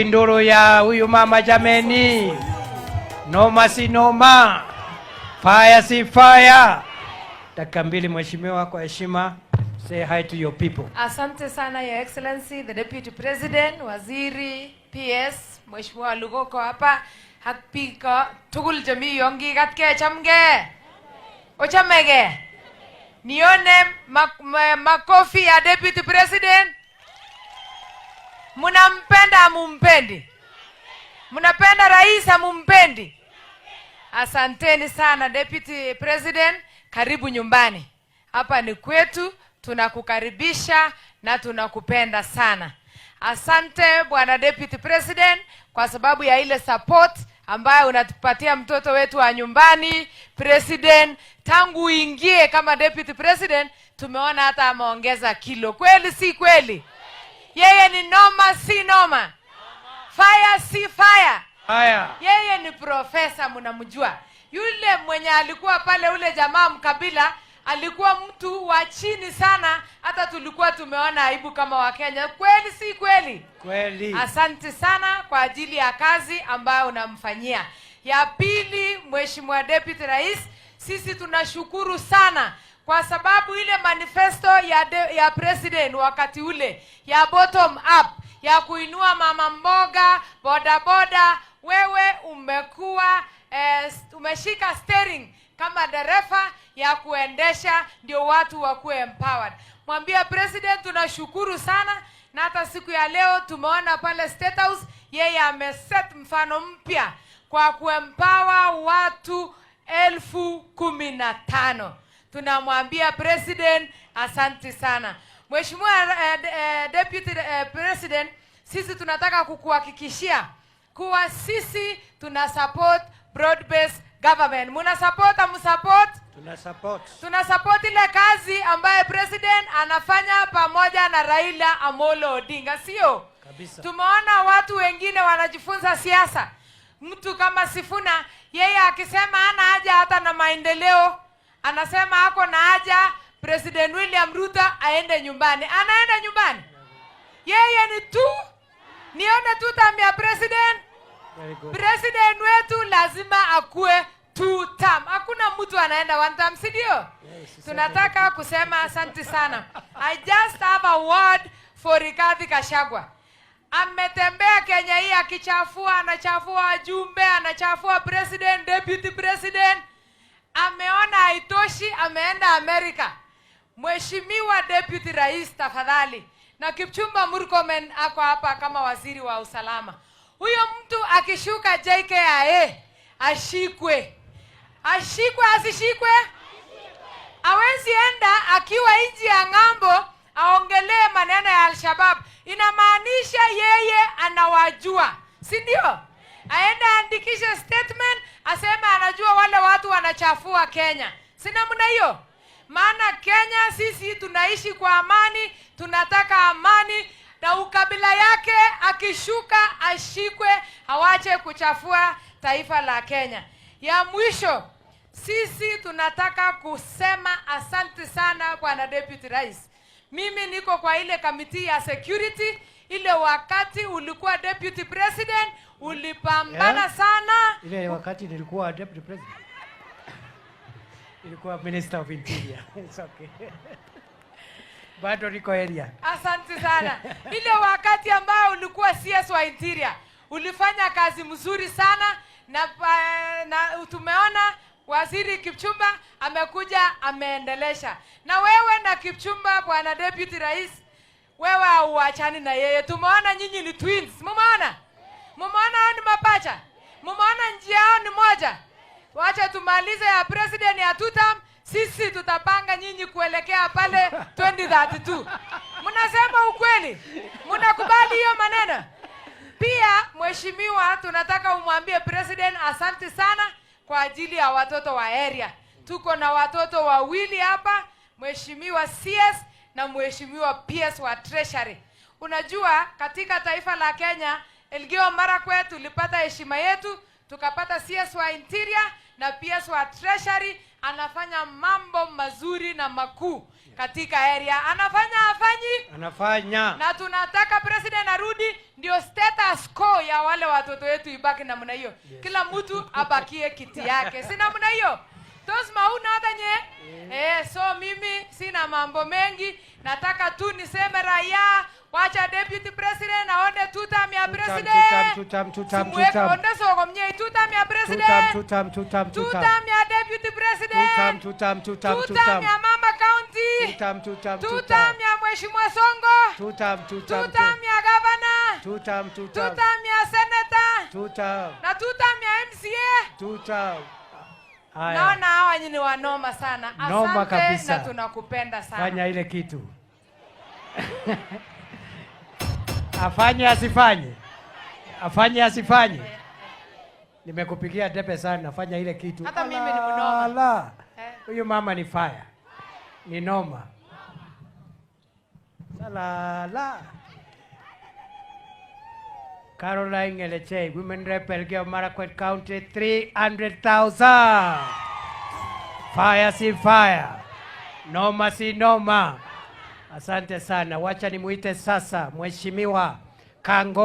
Nduru ya huyu mama jameni, noma si noma, fire si fire. Dakika 2 mheshimiwa, kwa heshima, say hi to your people. Asante sana, Your Excellency the Deputy President, Waziri, PS, Mheshimiwa Lugoko hapa, ak biik tugul chemi yon kikatkei, chamgei? Ochamegei? Nione makofi ya Deputy President. Mnampenda hamumpendi? Mnapenda rais hamumpendi? Asanteni sana, Deputy President, karibu nyumbani. Hapa ni kwetu, tunakukaribisha na tunakupenda sana. Asante, Bwana Deputy President, kwa sababu ya ile support ambayo unatupatia mtoto wetu wa nyumbani President. Tangu uingie kama Deputy President, tumeona hata ameongeza kilo. Kweli si kweli? Yeye ni noma si noma? Fire si fire? Haya. Yeye ni profesa, mnamjua. Yule mwenye alikuwa pale, ule jamaa mkabila, alikuwa mtu wa chini sana, hata tulikuwa tumeona aibu kama Wakenya. Kweli si kweli? Kweli. Asante sana kwa ajili ya kazi ambayo unamfanyia. Ya pili, Mheshimiwa Deputy Rais, sisi tunashukuru sana kwa sababu ile manifesto ya president wakati ule ya bottom up ya kuinua mama mboga, bodaboda, wewe umekuwa umeshika steering kama dereva ya kuendesha ndio watu wakuwe empowered. Mwambia President tunashukuru sana, na hata siku ya leo tumeona pale State House yeye ameset mfano mpya kwa kuempower watu 15,000. Tunamwambia President asante sana. Mheshimiwa Deputy President, sisi tunataka kukuhakikishia kuwa sisi tuna support broad based government. Muna support amu support? Tuna support. Tuna support ile kazi ambaye president anafanya pamoja na Raila Amolo Odinga, sio? Kabisa. Tumeona watu wengine wanajifunza siasa. Mtu kama Sifuna, yeye akisema hana haja hata na maendeleo, anasema ako na haja President William Ruto aende nyumbani. Anaenda nyumbani? Yeye ni tu nione tu term ya president. Very good. President wetu lazima akue two term. Hakuna mtu anaenda one term, si ndio? Yes. Tunataka kusema asante sana. I just have a word for Rigathi Gachagua. Ametembea Kenya hii akichafua, anachafua wajumbe, anachafua president, deputy president. Ameona haitoshi, ameenda Amerika. Mheshimiwa Deputy Rais, tafadhali, na Kipchumba Murkomen ako hapa kama waziri wa usalama. Huyo mtu akishuka JKIA ashikwe, ashikwe, asishikwe? Awezi enda akiwa nchi ya ng'ambo aongelee maneno ya Al-Shabab, inamaanisha yeye anawajua, si ndio? Aende aandikishe statement aseme anajua wale watu wanachafua Kenya, si namna hiyo? Maana Kenya sisi tunaishi kwa amani, tunataka amani, na ukabila yake akishuka ashikwe, awache kuchafua taifa la Kenya. Ya mwisho, sisi tunataka kusema asante sana, Bwana Deputy Rais. Mimi niko kwa ile committee ya security. Ile wakati ulikuwa deputy president ulipambana sana. Ile wakati nilikuwa deputy president. Ilikuwa Minister of Interior. It's okay. Bado niko area. Asante sana. Ile wakati ambao ulikuwa CS wa Interior ulifanya kazi mzuri sana na tumeona Waziri Kipchumba amekuja ameendelesha. Na wewe na Kipchumba, Bwana Deputy Rais, wewe hauachani na yeye. Tumeona nyinyi ni twins. Mumeona? Mumeona hao ni mapacha? Mumeona njia yao ni moja? Wacha tumalize ya president ya two term, sisi tutapanga nyinyi kuelekea pale 2032. Mnasema ukweli? Mnakubali hiyo maneno? Pia mheshimiwa, tunataka umwambie president asante sana kwa ajili ya watoto wa area. Tuko na watoto wawili hapa, Mheshimiwa CS na Mheshimiwa PS wa Treasury. Unajua katika taifa la Kenya, Elgeyo Marakwet tulipata heshima yetu, tukapata CS wa Interior na PS wa Treasury. Anafanya mambo mazuri na makuu katika area. Anafanya, afanyi? Anafanya. Na tunataka president arudi ndio status quo ya wale watoto wetu ibaki namna hiyo. Kila mtu abakie kiti yake, si namna hiyo? Tos mauna hata nye. Eh, so mimi sina mambo mengi, nataka tu niseme raia, wacha deputy president aone two term ya Two term, president. two term, two term, two Simuweke term. onde soko mnye two term ya Two term, president. two term, two term, two Two term. term ya deputy Two term, president. two term, two term, Two two term term. ya mama county. Two term, two term, Two two term term. ya mheshimiwa Sonko. Two term, two Two term, term ya governor. two term, two Two term. term ya senator. Two term, Na two term ya MCA. two term. Haya, Naona hawa nyinyi ni wanoma sana. Noma Asante kabisa. na tunakupenda sana. Fanya ile kitu. Afanye asifanye? Afanye asifanye? Nimekupigia debe sana, fanya ile kitu. Hata mimi ni mnoma. Ala. Eh. Huyu mama ni fire. Ni noma. Salala. Caroline Elechei, Women Rep, Elgeyo Marakwet County, 300,000. Fire si fire. Noma si noma. Asante sana. Wacha nimuite sasa Mheshimiwa Kango.